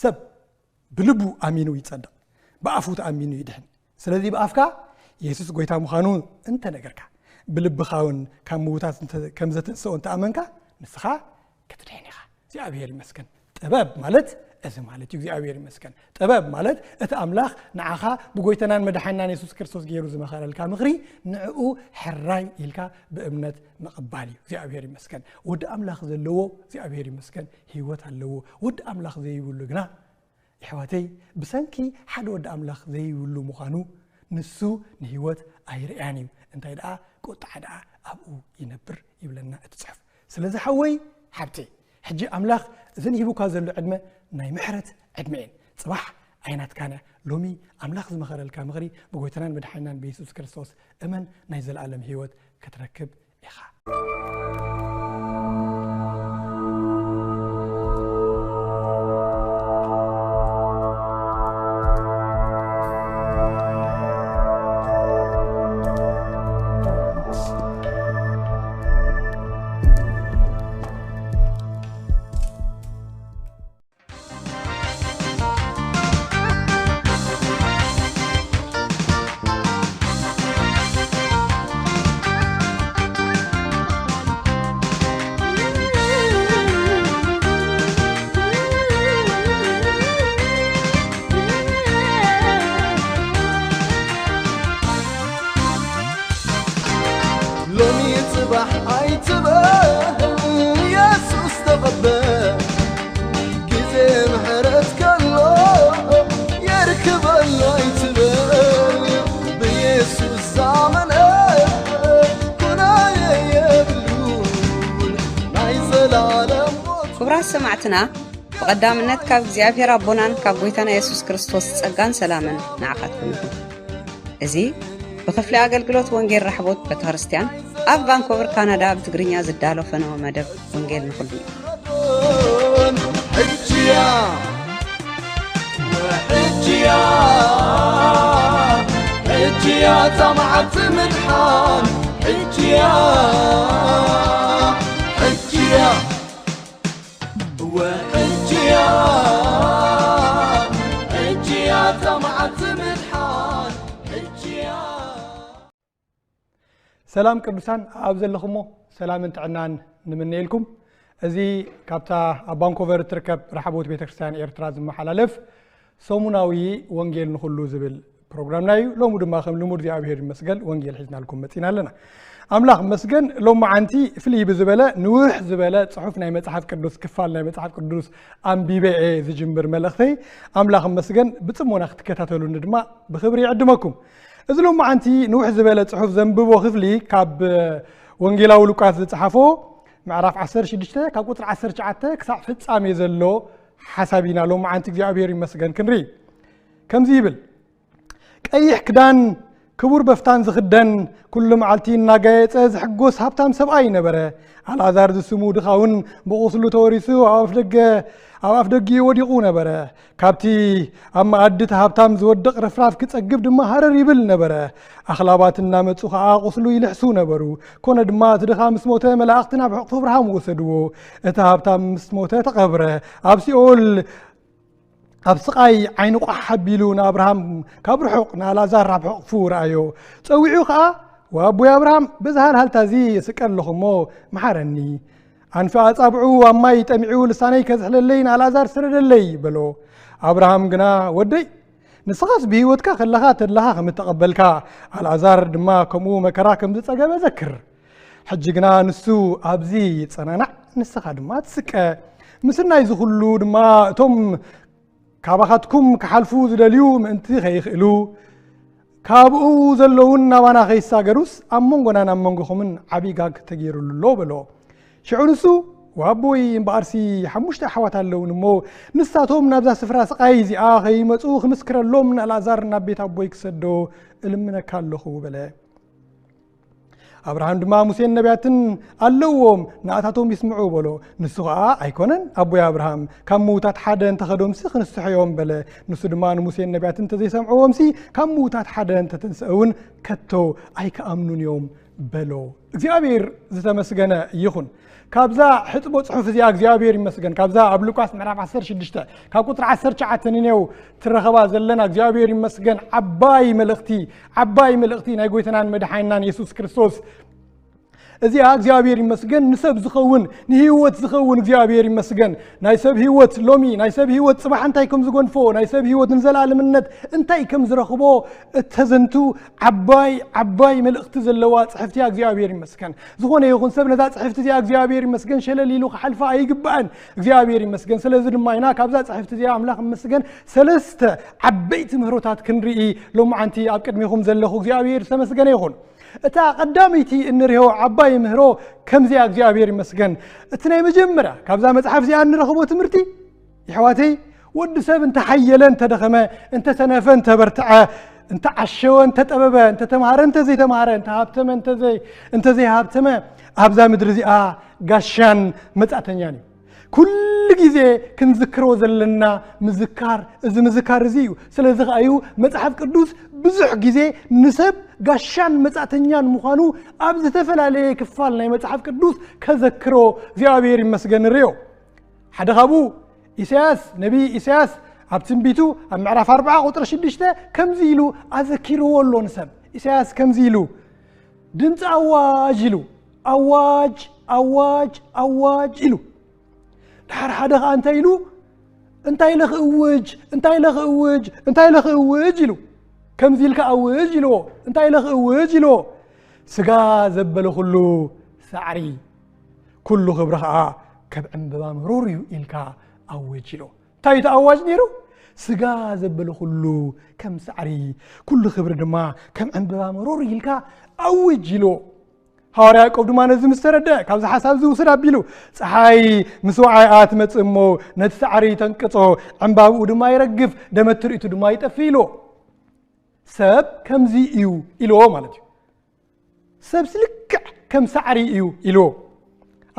ሰብ ብልቡ ኣሚኑ ይጸድቕ፣ ብኣፉ ተኣሚኑ ይድሕን። ስለዚ ብኣፍካ የሱስ ጎይታ ምዃኑ እንተነገርካ፣ ብልብኻ እውን ካብ ምዉታት እንተ-፣ ከም ዘተንስኦ እንተኣመንካ፣ ንስኻ ክትድሕን ኢኻ። እግዚኣብሔር ይመስገን። ጥበብ ማለት እዚ ማለት እዩ። እግዚኣብሔር ይመስገን። ጥበብ ማለት እቲ ኣምላኽ ንዓኻ ብጎይታናን መድሓናን የሱስ ክርስቶስ ገይሩ ዝመኸረልካ ምኽሪ፣ ንዕኡ ሕራይ ኢልካ ብእምነት ምቕባል እዩ። እግዚኣብሔር ይመስገን። ወዲ ኣምላኽ ዘለዎ እግዚኣብሔር ይመስገን፣ ህይወት ኣለዎ። ወዲ ኣምላኽ ዘይብሉ ግና፣ የሕዋተይ፣ ብሰንኪ ሓደ ወዲ ኣምላኽ ዘይብሉ ምዃኑ፣ ንሱ ንህይወት ኣይርእያን እዩ። እንታይ ደኣ፣ ቁጥዓ ደኣ ኣብኡ ይነብር ይብለና እቲ ጽሑፍ። ስለዚ ሓወይ፣ ሓብተይ፣ ሕጂ ኣምላኽ እዘን ሂቡካ ዘሎ ዕድመ ናይ ምሕረት ዕድመ እየን። ጽባሕ ኣይናትካን እያ። ሎሚ ኣምላኽ ዝመኸረልካ ምኽሪ ብጎይታናን መድሓኒናን ብየሱስ ክርስቶስ እመን፣ ናይ ዘለኣለም ህይወት ክትረክብ ኢኻ። ሎሚ ጽባሕ ኣይትበል፣ የሱስ ተቐበል። ግዜ ምሕረት ከሎ የርክበሉ ኣይትበል፣ ብየሱስ ዝኣመነ ኩናየ የብሉን ናይ ዘላለም ሞት። ክቡራት ሰማዕትና፣ ብቐዳምነት ካብ እግዚኣብሔር ኣቦናን ካብ ጎይታና የሱስ ክርስቶስ ጸጋን ሰላምን ንዓኻትኩም ይኹን። እዚ ብክፍሊ ኣገልግሎት ወንጌል ራሕቦት ቤተክርስትያን ኣብ ቫንኮቨር ካናዳ ብትግርኛ ዝዳሎ ፈነወ መደብ ወንጌል ንኹሉ እዩ። ሕጅያ፣ ሕጅያ፣ ሕጅያ፣ እታ መዓልቲ ምድሓን። ሕጅያ፣ ሕጅያ፣ ወሕጅያ፣ ሕጅያ፣ እታ መዓልቲ ምድሓን። ሕጅያ። ሰላም ቅዱሳን፣ ኣብ ዘለኹሞ ሰላምን ጥዕናን ንምነየልኩም። እዚ ካብታ ኣብ ቫንኮቨር እትርከብ ራሕቦት ቤተክርስትያን ኤርትራ ዝመሓላለፍ ሰሙናዊ ወንጌል ንኹሉ ዝብል ፕሮግራምና እዩ። ሎሚ ድማ ከም ልሙድ እግዚኣብሔር ይመስገን ወንጌል ሒዝናልኩም መጺና ኣለና። ኣምላኽ ይመስገን፣ ሎማዓንቲ ፍልይ ብዝበለ ንውሕ ዝበለ ጽሑፍ ናይ መጽሓፍ ቅዱስ፣ ክፋል ናይ መጽሓፍ ቅዱስ ኣንቢበ እየ ዝጅምር መልእኽተይ። ኣምላኽ ይመስገን፣ ብጽሞና ክትከታተሉኒ ድማ ብኽብሪ ይዕድመኩም። እዚ ሎማዓንቲ ንውሕ ዝበለ ጽሑፍ ዘንብቦ ክፍሊ ካብ ወንጌላዊ ሉቃስ ዝጸሓፎ ምዕራፍ ዓሰርተ ሽዱሽተ ካብ ቁጽሪ ዓሰርተ ትሽዓተ ክሳዕ ፍጻሜ ዘሎ ሓሳብ ኢና ሎማዓንቲ እግዚኣብሔር ይመስገን ክንርኢ። ከምዚ ይብል፣ ቀይሕ ክዳን ክቡር በፍታን ዝኽደን፣ ኩሉ መዓልቲ እናጋየጸ ዝሕጎስ ሃብታም ሰብኣይ ነበረ። ኣልኣዛር ዝስሙ ድኻ እውን ብቑስሉ ተወሪሱ ኣብ ኣፍ ደገ፣ ኣብ ኣፍ ደጊኡ ወዲቑ ነበረ። ካብቲ ኣብ መኣዲ እቲ ሃብታም ዝወድቕ ርፍራፍ ክጸግብ ድማ ሃረር ይብል ነበረ። ኣኽላባት እናመጹ ኸኣ ቁስሉ ይልሕሱ ነበሩ። ኮነ ድማ እቲ ድኻ ምስ ሞተ መላእኽቲ ናብ ሕቑፉ ኣብርሃም ወሰድዎ። እቲ ሃብታም ምስ ሞተ ተቐብረ። ኣብ ሲኦል ኣብ ስቓይ ዓይኑ ቋሕ ኣቢሉ ንኣብርሃም ካብ ርሑቕ ንኣልኣዛር ኣብ ሕቑፉ ረኣዮ። ጸዊዑ ኸኣ፣ "ወኣቦይ ኣብርሃም፣ በዚ ሃልሃልታ እዚ እስቀ ኣለኹ እሞ መሓረኒ። ኣንፊ ኣጻብዑ ኣብ ማይ ጠሚዑ ልሳነይ ከዝሕለለይ ንኣልኣዛር ስደደለይ" በሎ። ኣብርሃም ግና፣ "ወደይ፣ ንስኻስ ብህይወትካ ከለኻ ተድላኻ ከም እተቐበልካ፣ ኣልኣዛር ድማ ከምኡ መከራ ከም ዝጸገበ ዘክር። ሕጂ ግና ንሱ ኣብዚ ይጸናናዕ፣ ንስኻ ድማ ትስቀ። ምስናይ እዚ ኩሉ ድማ እቶም ካባኻትኩም ክሓልፉ ዝደልዩ ምእንቲ ከይኽእሉ፣ ካብኡ ዘለውን ናባና ከይሳገሩስ ኣብ መንጎናን ኣብ መንጎኹምን ዓብዪ ጋግ ተገይሩሉ ኣሎ" በሎ። ሽዑ ንሱ፣ "ወኣቦይ፣ እምበኣርሲ ሓሙሽተ ኣሕዋት ኣለውን እሞ፣ ንሳቶም ናብዛ ስፍራ ስቓይ እዚኣ ከይመጹ ክምስክረሎም ንኣልኣዛር ናብ ቤት ኣቦይ ክሰዶ እልምነካ ኣለኹ" በለ። ኣብርሃም ድማ፣ "ሙሴን ነቢያትን ኣለዎም፣ ንኣታቶም ይስምዑ" በሎ። ንሱ ኸኣ፣ "ኣይኮነን ኣቦይ ኣብርሃም፣ ካብ ምዉታት ሓደ እንተኸዶምሲ ክንስሑ እዮም" በለ። ንሱ ድማ፣ "ንሙሴን ነቢያትን እንተዘይሰምዕዎምሲ፣ ካብ ምዉታት ሓደ እንተተንስአ እውን ከቶ ኣይክኣምኑን እዮም" በሎ። እግዚኣብሔር ዝተመስገነ ይኹን። ካብዛ ሕጥቦ ጽሑፍ እዚኣ እግዚኣብሔር ይመስገን። ካብዛ ኣብ ሉቃስ ምዕራፍ ዓሰርተ ሽዱሽተ ካብ ቁጽሪ ዓሰርተ ትሽዓተ ንኔው ትረኸባ ዘለና እግዚኣብሔር ይመስገን። ዓባይ መልእኽቲ፣ ዓባይ መልእኽቲ ናይ ጎይታናን መድሓኒናን የሱስ ክርስቶስ። እዚኣ እግዚኣብሔር ይመስገን ንሰብ ዝኸውን፣ ንህይወት ዝኸውን እግዚኣብሔር ይመስገን። ናይ ሰብ ህይወት ሎሚ፣ ናይ ሰብ ህይወት ጽባሕ እንታይ ከም ዝጎንፎ፣ ናይ ሰብ ህይወት ንዘለኣለምነት እንታይ ከም ዝረኽቦ እተዘንቱ ዓባይ፣ ዓባይ መልእኽቲ ዘለዋ ጽሕፍቲ እያ። እግዚኣብሔር ይመስገን። ዝኾነ ይኹን ሰብ ነዛ ጽሕፍቲ እዚኣ እግዚኣብሔር ይመስገን ሸለል ኢሉ ክሓልፋ ኣይግባእን። እግዚኣብሔር ይመስገን። ስለዚ ድማ ኢና ካብዛ ጽሕፍቲ እዚኣ ኣምላኽ ይመስገን ሰለስተ ዓበይቲ ምህሮታት ክንርኢ ሎማዓንቲ ኣብ ቅድሚኹም ዘለኹ እግዚኣብሔር ዝተመስገነ ይኹን። እታ ቀዳመይቲ እንሪኦ ዓባይ ምህሮ ከምዚኣ እግዚኣብሔር ይመስገን። እቲ ናይ መጀመርያ ካብዛ መጽሓፍ እዚኣ እንረኽቦ ትምህርቲ ይሕዋተይ፣ ወዲ ሰብ እንተሓየለ እንተደኸመ፣ እንተሰነፈ እንተበርትዐ፣ እንተዓሸወ እንተጠበበ፣ እንተተምሃረ እንተዘይተምሃረ፣ እንተሃብተመ እንተዘይ-፣ እንተዘይሃብተመ፣ ኣብዛ ምድሪ እዚኣ ጋሻን መጻእተኛን እዩ። ኩሉ ግዜ ክንዝክሮ ዘለና ምዝካር፣ እዚ ምዝካር እዚ እዩ። ስለዚ ከኣ እዩ መጽሓፍ ቅዱስ ብዙሕ ግዜ ንሰብ ጋሻን መጻእተኛን ምዃኑ ኣብ ዝተፈላለየ ክፋል ናይ መጽሓፍ ቅዱስ ከዘክሮ እግዚኣብሔር ይመስገን ንርእዮ። ሓደ ካብኡ ኢሳያስ፣ ነቢይ ኢሳያስ ኣብ ትንቢቱ ኣብ ምዕራፍ ኣርብዓ ቁጽሪ ሽዱሽተ ከምዚ ኢሉ ኣዘኪርዎ ኣሎ ንሰብ። ኢሳያስ ከምዚ ኢሉ፣ "ድምፂ ኣዋጅ" ኢሉ፣ "ኣዋጅ፣ ኣዋጅ፣ ኣዋጅ" ኢሉ። ድሓር ሓደ ኸዓ እንታይ ኢሉ? "እንታይ ኢለ ክእውጅ? እንታይ ኢለ ክእውጅ? እንታይ ኢለ ክእውጅ?" ኢሉ። "ከምዚ ኢልካ ኣውጅ" ኢልዎ። "እንታይ ኢለ ክእውጅ?" ኢልዎ። "ስጋ ዘበለ ኩሉ ሳዕሪ፣ ኩሉ ክብሪ ኸዓ ከም ዕምበባ ምሩር እዩ ኢልካ ኣውጅ" ኢልዎ። እንታይ እዩ እቲ ኣዋጅ ነይሩ? "ስጋ ዘበለ ኩሉ ከም ሳዕሪ፣ ኩሉ ክብሪ ድማ ከም ዕምበባ ምሩር ኢልካ ኣውጅ" ኢልዎ። ሃዋርያ ያዕቆብ ድማ ነዚ ምስ ተረድአ፣ ካብዚ ሓሳብ እዚ ውስድ ኣቢሉ፣ "ፀሓይ ምስ ወዓይኣ ትመጽእ እሞ ነቲ ሳዕሪ ተንቅጾ፣ ዕምባብኡ ድማ ይረግፍ፣ ደመ ትርኢቱ ድማ ይጠፍእ" ኢልዎ። ሰብ ከምዚ እዩ ኢልዎ ማለት እዩ። "ሰብስ ልክዕ ከም ሳዕሪ እዩ" ኢልዎ።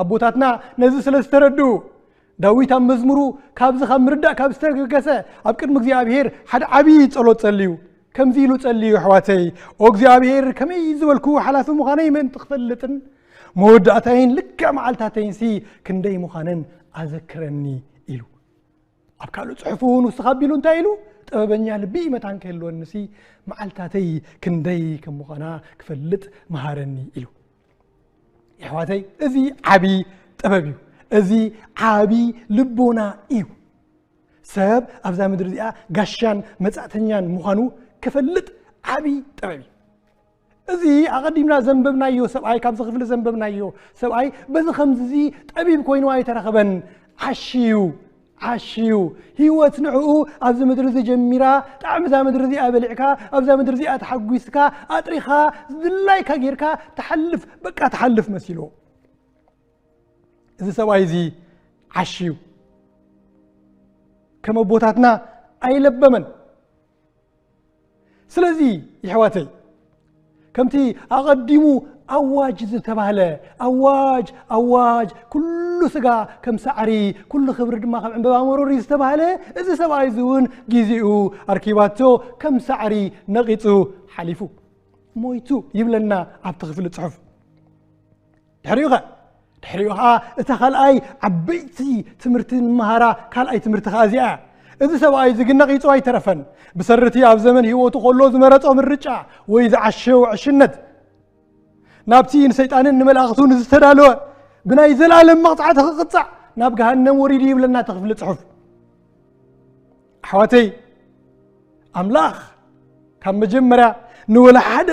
ኣቦታትና ነዚ ስለ ዝተረድኡ፣ ዳዊት ኣብ መዝሙሩ ካብዚ ካብ ምርዳእ ካብ ዝተገሰ፣ ኣብ ቅድሚ እግዚኣብሔር ሓደ ዓብዪ ጸሎት ጸልዩ። ከምዚ ኢሉ ጸልዩ፣ "ኣሕዋተይ፣ ኦ እግዚኣብሔር፣ ከመይ ዝበልኩ ሓላፊ ምዃነይ ምእንቲ ክፈልጥን መወዳእታይን ልክዕ መዓልታተይንሲ ክንደይ ምዃነን ኣዘክረኒ" ኢሉ። ኣብ ካልእ ጽሑፉ እውን ውስኽ ኣቢሉ እንታይ ኢሉ? "ጥበበኛ ልቢ መታን ክህልወንሲ መዓልታተይ ክንደይ ከም ምዃና ክፈልጥ መሃረኒ" ኢሉ። የሕዋተይ፣ እዚ ዓቢ ጥበብ እዩ። እዚ ዓቢ ልቦና እዩ። ሰብ ኣብዛ ምድሪ እዚኣ ጋሻን መጻእተኛን ምዃኑ ክፈልጥ ዓቢ ጥበብ እዩ። እዚ ኣቐዲምና ዘንበብናዮ ሰብኣይ፣ ካብዚ ክፍሊ ዘንበብናዮ ሰብኣይ፣ በዚ ከምዚ እዚ ጠቢብ ኮይኑ ኣይተረኸበን። ዓሽዩ፣ ዓሽዩ። ህይወት ንዕኡ ኣብዚ ምድሪ እዚ ጀሚራ፣ ጣዕሚ እዛ ምድሪ እዚኣ በሊዕካ፣ ኣብዛ ምድሪ እዚኣ ተሓጒስካ፣ ኣጥሪኻ፣ ዝድላይካ ጌርካ ትሓልፍ፣ በቃ ትሓልፍ መሲልዎ። እዚ ሰብኣይ እዚ ዓሽዩ። ከም ኣቦታትና ኣይለበመን። ስለዚ ይሕዋተይ፣ ከምቲ ኣቐዲሙ ኣዋጅ ዝተባህለ፣ ኣዋጅ፣ ኣዋጅ፣ ኩሉ ስጋ ከም ሳዕሪ፣ ኩሉ ክብሪ ድማ ከም ዕምበባ መሮር እዩ ዝተባህለ፣ እዚ ሰብኣይ እዚ እውን ግዜኡ ኣርኪባቶ ከም ሳዕሪ ነቒጹ ሓሊፉ። ሞይቱ ይብለና ኣብቲ ክፍሊ ጽሑፍ። ድሕሪኡ ኸ? ድሕሪኡ ኸኣ እታ ካልኣይ ዓበይቲ ትምህርቲ ንመሃራ ካልኣይ ትምህርቲ ኸኣ እዚኣ እያ። እዚ ሰብኣይ እዚ ግን ነቒጹ ኣይተረፈን። ብሰሪ እቲ ኣብ ዘመን ህይወቱ ኸሎ ዝመረጾ ምርጫ ወይ ዝዓሸዎ ዕሽነት፣ ናብቲ ንሰይጣንን ንመላእኽቱን ዝተዳለወ ብናይ ዘለኣለም መቕጻዕቲ ክቕጻዕ ናብ ገሃነም ወሪዱ ይብለና እቲ ክፍሊ ጽሑፍ። ኣሕዋተይ፣ ኣምላኽ ካብ መጀመርያ ንወላ ሓደ፣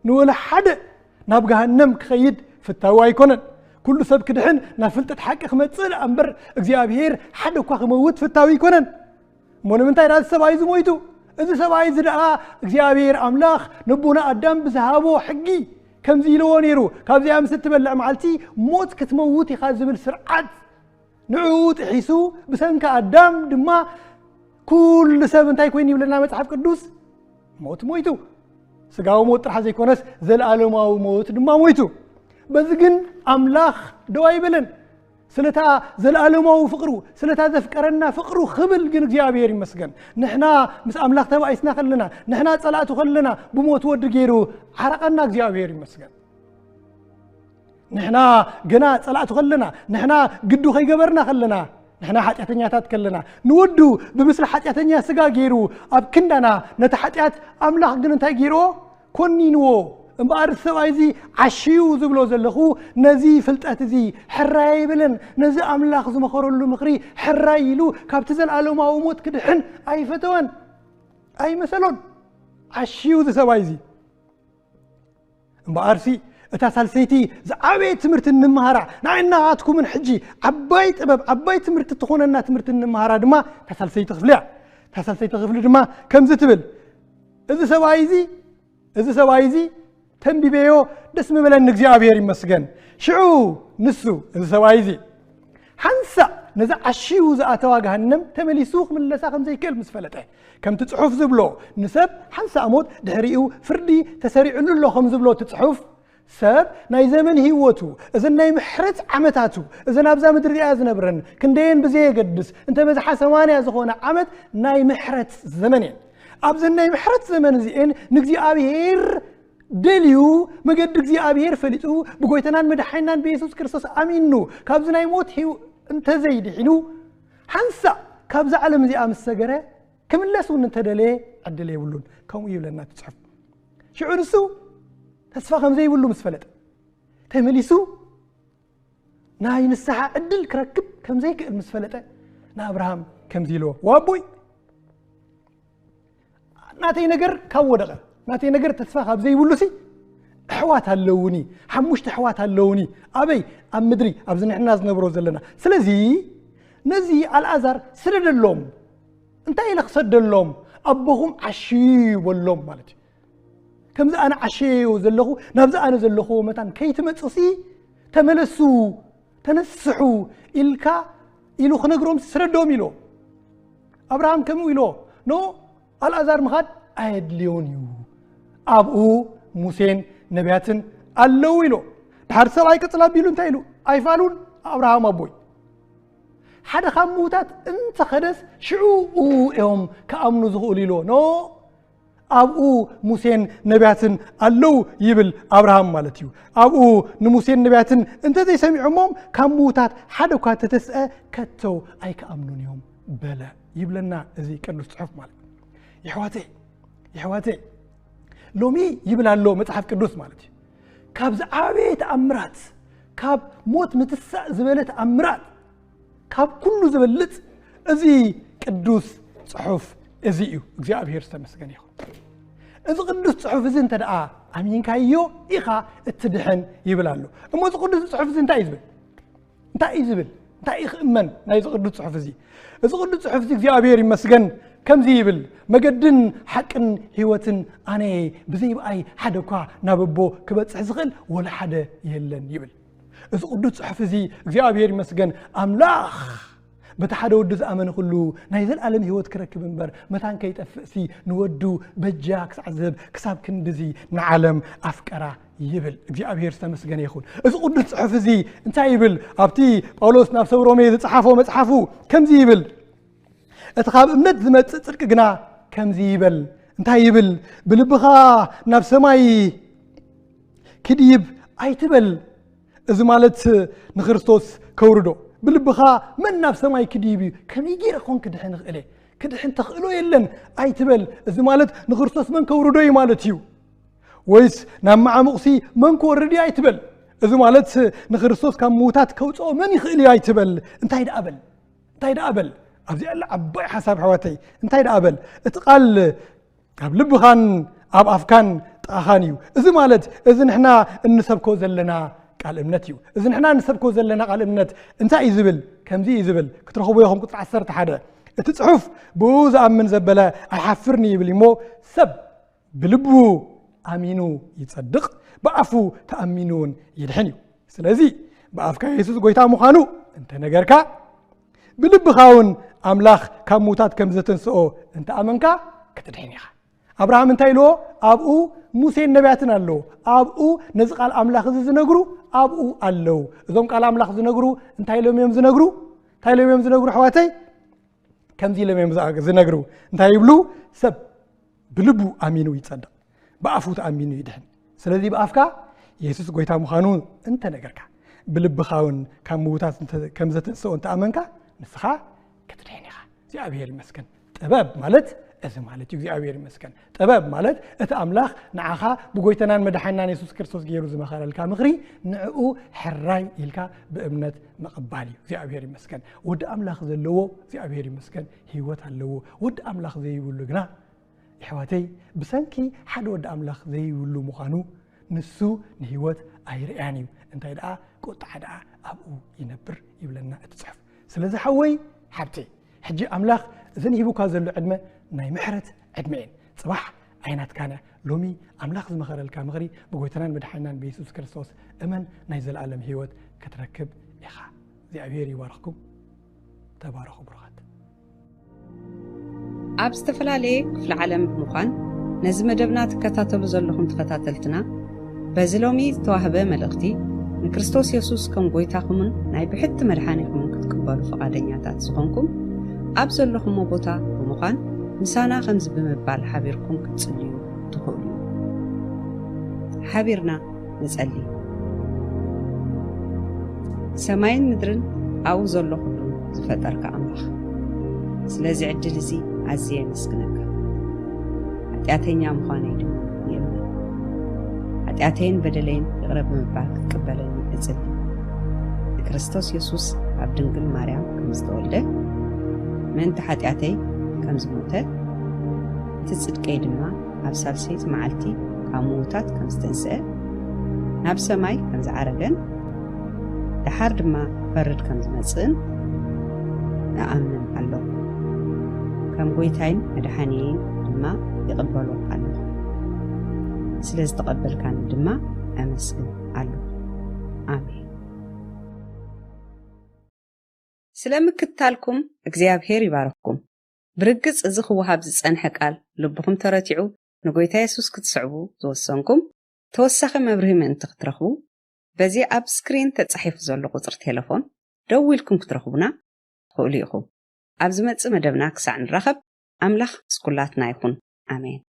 ንወላ ሓደ ናብ ገሃነም ክኸይድ ፍታዊ ኣይኮነን። ኩሉ ሰብ ክድሕን ናብ ፍልጠት ሓቂ ክመጽእ ደኣ እምበር እግዚኣብሔር ሓደ እኳ ክመውት ፍታዊ ኣይኮነን። እሞ ንምንታይ ደኣ እዚ ሰብኣይ እዚ ሞይቱ? እዚ ሰብኣይ እዚ ደኣ እግዚኣብሔር ኣምላኽ ነቦና ኣዳም ብዝሃቦ ሕጊ ከምዚ ኢልዎ ነይሩ፣ "ካብዚኣ ምስ እትበልዕ መዓልቲ ሞት ክትመውት ኢኻ" ዝብል ስርዓት ንዕኡ ጥሒሱ ብሰንኪ ኣዳም ድማ ኩሉ ሰብ እንታይ ኮይኑ ይብለና መጽሓፍ ቅዱስ? ሞት ሞይቱ። ስጋዊ ሞት ጥራሕ ዘይኮነስ ዘለኣለማዊ ሞት ድማ ሞይቱ። በዚ ግን ኣምላኽ ደው ኣይበለን። ስለታ ዘለኣለማዊ ፍቕሩ፣ ስለታ ዘፍቀረና ፍቕሩ ክብል ግን እግዚኣብሔር ይመስገን። ንሕና ምስ ኣምላኽ ተባኢስና ከለና፣ ንሕና ጸላእቱ ከለና ብሞት ወዲ ገይሩ ዓረቐና እግዚኣብሔር ይመስገን። ንሕና ገና ጸላእቱ ከለና፣ ንሕና ግዱ ከይገበርና ከለና፣ ንሕና ሓጢኣተኛታት ከለና፣ ንወዱ ብምስሊ ሓጢኣተኛ ስጋ ገይሩ ኣብ ክንዳና ነቲ ሓጢኣት ኣምላኽ ግን እንታይ ገይርዎ? ኮኒንዎ። እምበኣር ሰብኣይ እዚ ዓሽዩ ዝብሎ ዘለኹ ነዚ ፍልጠት እዚ ሕራይ ኣይበለን። ነዚ ኣምላኽ ዝመኸረሉ ምኽሪ ሕራይ ኢሉ ካብቲ ዘለኣለማዊ ሞት ክድሕን ኣይፈተወን፣ ኣይመሰሎን። ዓሽዩ እዚ ሰብኣይ እዚ። እምበኣርሲ እታ ሳልሰይቲ ዝዓበየ ትምህርቲ እንመሃራ፣ ንዓይና ኣትኩምን ሕጂ ዓባይ ጥበብ፣ ዓባይ ትምህርቲ ትኾነና ትምህርቲ እንመሃራ ድማ እታ ሳልሰይቲ ክፍሊ እያ። እታ ሳልሰይቲ ክፍሊ ድማ ከምዚ ትብል፣ እዚ ሰብኣይ እዚ፣ እዚ ሰብኣይ እዚ ተንቢበዮ፣ ደስ ምበለኒ፣ እግዚኣብሔር ይመስገን። ሽዑ ንሱ፣ እዚ ሰብኣይ እዚ ሓንሳእ ነዚ ዓሽዩ ዝኣተዋ ገሃነም ተመሊሱ ክምለሳ ከም ዘይክእል ምስ ፈለጠ፣ ከምቲ ጽሑፍ ዝብሎ፣ ንሰብ ሓንሳእ ሞት ድሕሪኡ ፍርዲ ተሰሪዕሉ ኣሎ ከም ዝብሎ እቲ ጽሑፍ፣ ሰብ ናይ ዘመን ህይወቱ፣ እዘን ናይ ምሕረት ዓመታቱ፣ እዘን ኣብዛ ምድሪ እዚኣ ዝነብረን ክንደየን ብዘየገድስ፣ እንተ በዝሓ ሰማንያ ዝኾነ ዓመት ናይ ምሕረት ዘመን እየን። ኣብዘን ናይ ምሕረት ዘመን እዚኤን ንእግዚኣብሔር ደልዩ፣ መገዲ እግዚኣብሔር ፈሊጡ፣ ብጎይታናን መድሓኒናን ብየሱስ ክርስቶስ ኣሚኑ፣ ካብዚ ናይ ሞት ህይወት እንተዘይድሒኑ፣ ሓንሳእ ካብዛ ዓለም እዚኣ ምስ ሰገረ፣ ክምለስ እውን እንተደለየ ዕድል የብሉን። ከምኡ ይብለና እቲ ጽሑፍ። ሽዑ ንሱ ተስፋ ከም ዘይብሉ ምስ ፈለጠ፣ ተመሊሱ ናይ ንስሓ ዕድል ክረክብ ከም ዘይክእል ምስ ፈለጠ፣ ንኣብርሃም ከምዚ ኢልዎ፣ "ዋቦይ፣ ናተይ ነገር ካብ ወደቐ፣ ናተይ ነገር ተስፋ ካብ ዘይብሉሲ፣ ኣሕዋት ኣለውኒ፣ ሓሙሽተ ኣሕዋት ኣለውኒ። ኣበይ? ኣብ ምድሪ፣ ኣብዚ ንሕና ዝነብሮ ዘለና። ስለዚ ነዚ ኣልኣዛር ስደደሎም። እንታይ ኢለ ክሰደሎም? ኣቦኹም ዓሽዩ በሎም" ማለት እዩ። ከምዚ ኣነ ዓሸየዮ ዘለኹ፣ ናብዚ ኣነ ዘለኹዎ መታን ከይትመጽእሲ፣ ተመለሱ፣ ተነስሑ ኢልካ፣ ኢሉ ክነግሮም ስረዶም ኢሎ። ኣብርሃም ከምኡ ኢሎ፣ ኖ፣ ኣልኣዛር ምኻድ ኣየድልዮን እዩ። ኣብኡ ሙሴን ነቢያትን ኣለዉ ኢሎ። ድሓር ሰብኣይ ቅጽል ኣቢሉ እንታይ ኢሉ? ኣይፋሉን ኣብርሃም ኣቦይ። ሓደ ካብ ምዉታት እንተኸደስ ሽዑ እዮም ክኣምኑ ዝኽእሉ ኢሎ። ኖ፣ ኣብኡ ሙሴን ነቢያትን ኣለዉ ይብል ኣብርሃም ማለት እዩ። ኣብኡ ንሙሴን ነቢያትን እንተዘይሰሚዖሞም ካብ ምዉታት ሓደ እኳ ተተስአ ከቶ ኣይክኣምኑን እዮም በለ ይብለና እዚ ቅዱስ ጽሑፍ ማለት። የሕዋተይ፣ የሕዋተይ፣ ሎሚ ይብል ኣሎ መጽሓፍ ቅዱስ ማለት እዩ። ካብ ዝዓበየ ተኣምራት፣ ካብ ሞት ምትሳእ ዝበለ ተኣምራት፣ ካብ ኩሉ ዝበልጽ እዚ ቅዱስ ጽሑፍ እዚ እዩ። እግዚኣብሔር ዝተመስገነ ይኹን። እዚ ቅዱስ ጽሑፍ እዚ እንተ ደኣ ኣሚንካዮ ኢኻ እትድሕን ይብል ኣሎ። እሞ እዚ ቅዱስ ጽሑፍ እዚ እንታይ እዩ ዝብል? እንታይ እዩ ዝብል? እንታይ እዩ ክእመን ናይዚ ቅዱስ ጽሑፍ እዚ? እዚ ቅዱስ ጽሑፍ እዚ እግዚኣብሔር ይመስገን ከምዚ ይብል፣ "መገድን ሓቅን ህይወትን ኣነ እየ፣ ብዘይ ብኣይ ሓደ እኳ ናብ ኣቦ ክበጽሕ ዝኽእል ወላ ሓደ የለን" ይብል። እዚ ቅዱስ ጽሑፍ እዚ እግዚኣብሔር ይመስገን ኣምላኽ በቲ ሓደ ወዱ ዝኣመነ ኩሉ ናይ ዘለኣለም ህይወት ክረክብ እምበር መታን ከይጠፍእሲ ንወዱ በጃ ክሳዕ ዝህብ ክሳብ ክንድዚ ንዓለም ኣፍቀራ ይብል። እግዚኣብሔር ዝተመስገነ ይኹን። እዚ ቅዱስ ጽሑፍ እዚ እንታይ ይብል? ኣብቲ ጳውሎስ ናብ ሰብ ሮሜ ዝጸሓፎ መጽሓፉ ከምዚ ይብል፣ "እቲ ካብ እምነት ዝመጽእ ጽድቂ ግና ከምዚ ይበል፣ እንታይ ይብል? ብልብኻ ናብ ሰማይ ክድይብ ኣይትበል፣ እዚ ማለት ንክርስቶስ ከውርዶ ብልብኻ መን ናብ ሰማይ ክድይብ እዩ? ከመይ ገይረ ኮን ክድሕን እኽእል እየ? ክድሕን ተኽእሎ የለን ኣይትበል። እዚ ማለት ንክርስቶስ መን ከውርዶ እዩ ማለት እዩ? ወይስ ናብ መዓሙቕሲ መን ክወርድ እዩ ኣይትበል። እዚ ማለት ንክርስቶስ ካብ ምዉታት ከውፅኦ መን ይኽእል እዩ ኣይትበል። እንታይ ደኣ በል፣ እንታይ ደኣ በል። ኣብዚ ያለ ዓባይ ሓሳብ ኣሕዋተይ፣ እንታይ ደኣ በል። እቲ ቃል ኣብ ልብኻን ኣብ ኣፍካን ጥቓኻን እዩ። እዚ ማለት እዚ ንሕና እንሰብኮ ዘለና ቃል እምነት እዩ። እዚ ንሕና እንሰብኮ ዘለና ቃል እምነት እንታይ እዩ ዝብል? ከምዚ እዩ ዝብል፣ ክትረኽቡ ኢኹም ቁፅሪ ዓሰርተ ሓደ፣ "እቲ ጽሑፍ ብኡ ዝኣምን ዘበለ ኣይሓፍርን ይብል እሞ ሰብ ብልቡ ኣሚኑ ይጸድቕ፣ ብኣፉ ተኣሚኑ እውን ይድሕን እዩ። ስለዚ ብኣፍካ የሱስ ጎይታ ምዃኑ እንተነገርካ፣ ብልብኻ እውን ኣምላኽ ካብ ምዉታት ከም ዘተንስኦ እንተኣመንካ ክትድሕን ኢኻ።" ኣብርሃም እንታይ ኢልዎ? ኣብኡ ሙሴን ነቢያትን ኣለዉ። ኣብኡ ነዚ ቃል ኣምላኽ እዚ ዝነግሩ ኣብኡ ኣለዉ። እዞም ቃል ኣምላኽ ዝነግሩ እንታይ ኢሎም እዮም ዝነግሩ? እንታይ ኢሎም እዮም ዝነግሩ ኣሕዋተይ? ከምዚ ኢሎም እዮም ዝኣ-፣ ዝነግሩ። እንታይ ይብሉ? ሰብ ብልቡ ኣሚኑ ይጸድቕ፣ ብኣፉ ተኣሚኑ ይድሕን። ስለዚ ብኣፍካ የሱስ ጎይታ ምዃኑ እንተነገርካ፣ ብልብኻ እውን ካብ ምዉታት እንተ-፣ ከም ዘተንስኦ እንተኣመንካ፣ ንስኻ ክትድሕን ኢኻ። እግዚኣብሔር ይመስገን። ጥበብ ማለት እዚ ማለት እዩ። እግዚኣብሔር ይመስገን። ጥበብ ማለት እቲ ኣምላኽ ንዓኻ ብጎይታናን መድሓናን የሱስ ክርስቶስ ገይሩ ዝመኸረልካ ምኽሪ፣ ንዕኡ ሕራይ ኢልካ ብእምነት ምቕባል እዩ። እግዚኣብሔር ይመስገን። ወዲ ኣምላኽ ዘለዎ እግዚኣብሔር ይመስገን፣ ህይወት ኣለዎ። ወዲ ኣምላኽ ዘይብሉ ግና፣ የሕዋተይ፣ ብሰንኪ ሓደ ወዲ ኣምላኽ ዘይብሉ ምዃኑ፣ ንሱ ንህይወት ኣይርእያን እዩ። እንታይ ደኣ፣ ቁጥዓ ደኣ ኣብኡ ይነብር ይብለና እቲ ጽሑፍ። ስለዚ ሓወይ፣ ሓብተይ፣ ሕጂ ኣምላኽ እዚ ንሂቡካ ዘሎ ዕድመ ናይ ምሕረት ዕድመ እየን። ጽባሕ ኣይናትካን እያ። ሎሚ ኣምላኽ ዝመኸረልካ ምኽሪ ብጎይታናን መድሓኒናን ብየሱስ ክርስቶስ እመን፣ ናይ ዘለኣለም ህይወት ክትረክብ ኢኻ። እግዚኣብሔር ይባርኽኩም። ተባረኹ ብሩኻት። ኣብ ዝተፈላለየ ክፍለ ዓለም ብምዃን ነዚ መደብና ትከታተሉ ዘለኹም ተኸታተልትና፣ በዚ ሎሚ ዝተዋህበ መልእኽቲ ንክርስቶስ የሱስ ከም ጎይታኹምን ናይ ብሕቲ መድሓኒኹምን ክትቅበሉ ፍቓደኛታት ዝኾንኩም፣ ኣብ ዘለኹሞ ቦታ ብምዃን ምሳና ከምዚ ብምባል ሓቢርኩም ክትጽልዩ ትኽእሉ። ሓቢርና ንጸሊ። ሰማይን ምድርን ኣብኡ ዘሎ ኩሉ ዝፈጠርካ ኣምላኽ፣ ስለዚ ዕድል እዚ ኣዝየ የመስግነካ። ሓጢኣተኛ ምዃነይ ድማ ይእመን። ሓጢኣተይን በደለይን ይቕረ ብምባል ክትቅበለኒ እጽሊ። ንክርስቶስ የሱስ ኣብ ድንግል ማርያም ከም ዝተወልደ፣ ምእንቲ ሓጢኣተይ ከም ዝሞተ፣ እቲ ጽድቀይ ድማ ኣብ ሳልሰይቲ መዓልቲ ካብ ምዉታት ከም ዝተንስአ፣ ናብ ሰማይ ከም ዝዓረገን፣ ደሓር ድማ ክፈርድ ከም ዝመጽእን እኣምን ኣለኹ። ከም ጎይታይን መድሓኒየይን ድማ ይቕበሎ ኣለኹ። ስለ ዝተቐበልካኒ ድማ ኣመስግን ኣለኹ። ኣሜን። ስለ ምክትታልኩም እግዚኣብሔር ይባርኽኩም። ብርግጽ እዚ ክወሃብ ዝጸንሐ ቃል ልብኹም ተረቲዑ ንጎይታ የሱስ ክትስዕቡ ዝወሰንኩም፣ ተወሳኺ መብርሂ ምእንቲ ክትረኽቡ፣ በዚ ኣብ ስክሪን ተጻሒፉ ዘሎ ቁጽሪ ቴሌፎን ደዊልኩም ክትረኽቡና ትኽእሉ ኢኹም። ኣብ ዝመጽእ መደብና ክሳዕ ንራኸብ፣ ኣምላኽ ምስ ኩላትና ይኹን። ኣሜን።